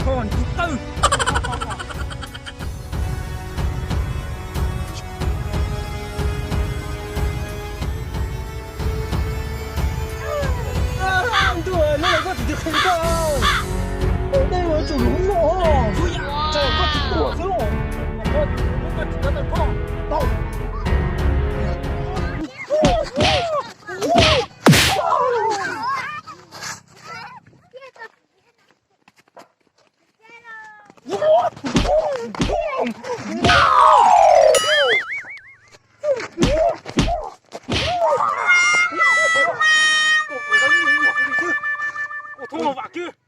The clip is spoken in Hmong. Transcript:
Koj tus tawj. Ntuj, hnub no koj txiv twb qhia koj, koj tej yuav tsum lub no, koj tsis tuaj xwb los. Ua thoob vam kwv.